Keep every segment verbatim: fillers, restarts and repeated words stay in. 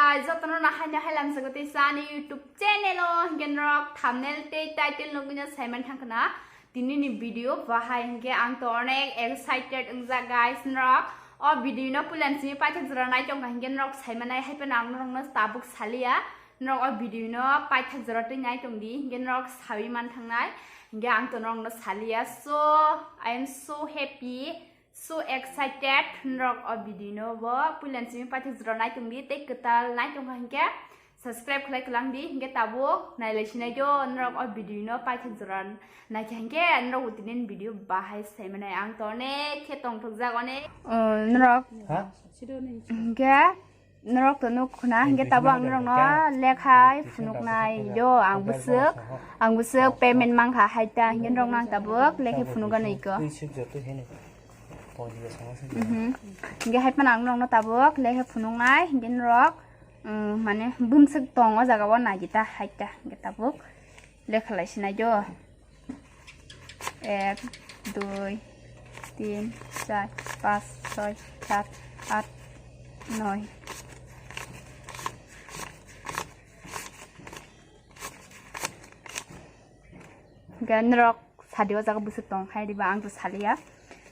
Guys, jotono no haino hailam sago tei sa ani YouTube channel o, hinkhe norok thumbnail tei title nugwino saiman thangkhwna. Tini ni video bahai hinkhe ang to onek excited wngjak guys, norok o video no puila simi paithak jora nai tongkha hinkhe norok saimanai, haiphano ang norokno tabuk saliya, norok o video no paithak jora twi nai tongdi hinkhe norok sawi man thangnai, hinkhe ang to norokno saliya. So I am so happy, so excited, norok o video no bo puila simi paithak jora nai tongdi tei kwtal nai tongkha hinkhe subscribe khlai kwlangdi, hinkhe tabuk nailai sinai do norok o video no paithak jora naikha hinkhe norok bo tini video bahai saimanai, ang to onek khe tongthokjak onek. Oh, norok Ha? Hinkhe norok to nuk khna hinkhe tabuk ang norokno lekhai phunuknai do, ang bwswk, ang bwswk payment mankha haita, hinkhe norokno ang tabuk lekhai phunukgano iko. Mhm. Hinkhe haiphano ang norokno tabuk lekhai phunuknai, hinkhe norok, um, mane bumswk tong o jaga o naigita haita, hinkhe tabuk lekha lai sinai do. Ek, dui, tin, char, pas, soi, sat, at, noi. Hinkhe norok sadi o jaga bwswk tong hai diba, ang to saliya.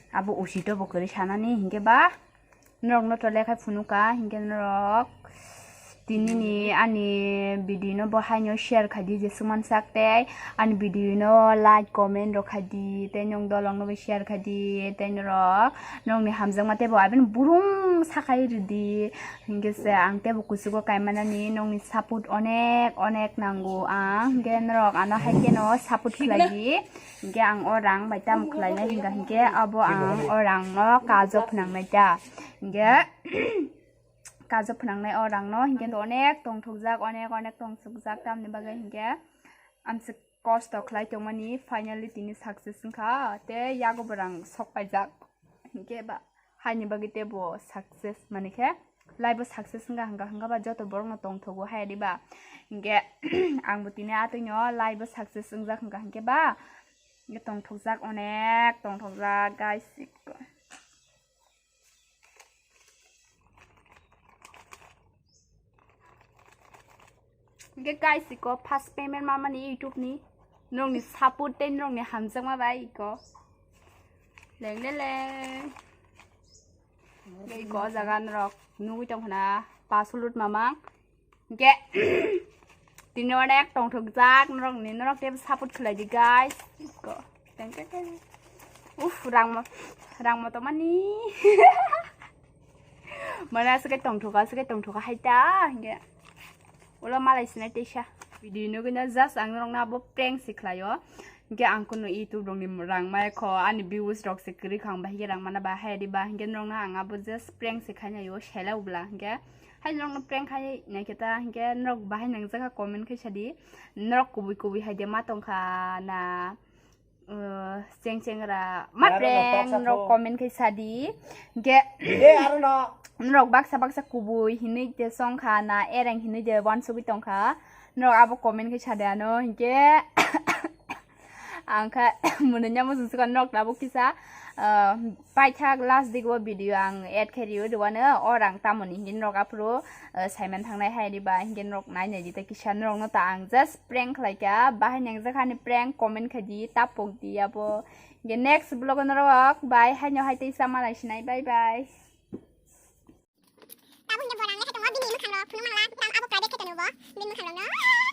Abo usito bo kwrwi sanani hinkhe ba. Norokno to lekhai phunukha, hinkhe norok tini ni ani video no bo haino share khaidi, jeswk mansak tei ani video no like, comment rok khaidi, tei nwng dolong no bo share khaidi, tei norok nokni hamjakma tei bo abini burung sakhai rwdi, hinkhe se ang tei bo kuchugo kaimanani nokni support onek onek nango ang, hinkhe norok ano haikheno support khlaidi. Hinkhe ang o rang bai tamo khlainai hinkha hinkhe abo ang o rang no kajo phnangnai ta. Hinkhe kajo phnangnai o rang no hinkhe onek tongthokjak, onek onek tongthokjak, tamni bagwi hinkhe amswk kosto khlai tongmani finally tini success wngkha, tei yago bo rang sok paijak. Hinkhe ba haini bagwi tei bo success mani khe life o success wngkha, hwnkha hwnkha ba joto borok no tongthogo hai diba. Hinkhe ang bo tini atwi no life o success wngjak hwnkha hinkhe ba hinkhe tongthokjak, onek tongthokjak guys. Hinkhe guys, iko first payment mamani YouTube ni, norokni support tei norokni hamjakma bai iko. Leng le leng. Hinkhe iko o jaga norok nugwi tongkhna, pass lut mamang. Hinkhe tini onek tongthokjak norokni, norok tei support khlaidi guys. Iko. Teng teng teng. Uff, rangmo, rangmo tongmani. Mane aswk khe tongthoka, aswk khe tongthoka hai ta, hinkhe ulo malai sinai teisa. Video nugwino just ang norokno abo prank se khlaio. Hinkhe ang kunu YouTube rokni rang maya kho, ani views rok se kwrwi kha, ang bahai khe rang mana ba hai diba, hinkhe norokno ang abo just prank se khainaio, sela ubla hinkhe. Hai norokno prank khai naikhe ta, hinkhe norok bahai nangjakha comment khai sadi, norok kubui kubui hai de ma tongkha na. Uh, cheng chengra ma Aro no prank toksa rok pho. Comment khai sadi. Ge Eh, aro no. Norok baksa baksa kubui hinui te songkha na ereng hinui de wansugui tongkha. Norok abo comment khai sadi ano hinkhe ang kha mwnwi nyamo sungsuka norok tabuk kisa, uh, paithak last dik o video ang add khai rio, rwano o rang tamoni hinwi norok aphuru, uh, saiman thangnai hai riba hinkhe norok nai nai di ta kisa norok no ta ang just prank khlai kha, bahai nangjakha ni prank, comment khai di, ta pok di abo. Hinkhe next vlog o norok bai haino hai tei sama lai sinai, bye bye. Tabuk hinkhe borang lekha tongo, bini mwkhang rok phunuk mangla, tam abo private khe tongo bo, bini mwkhang rok no.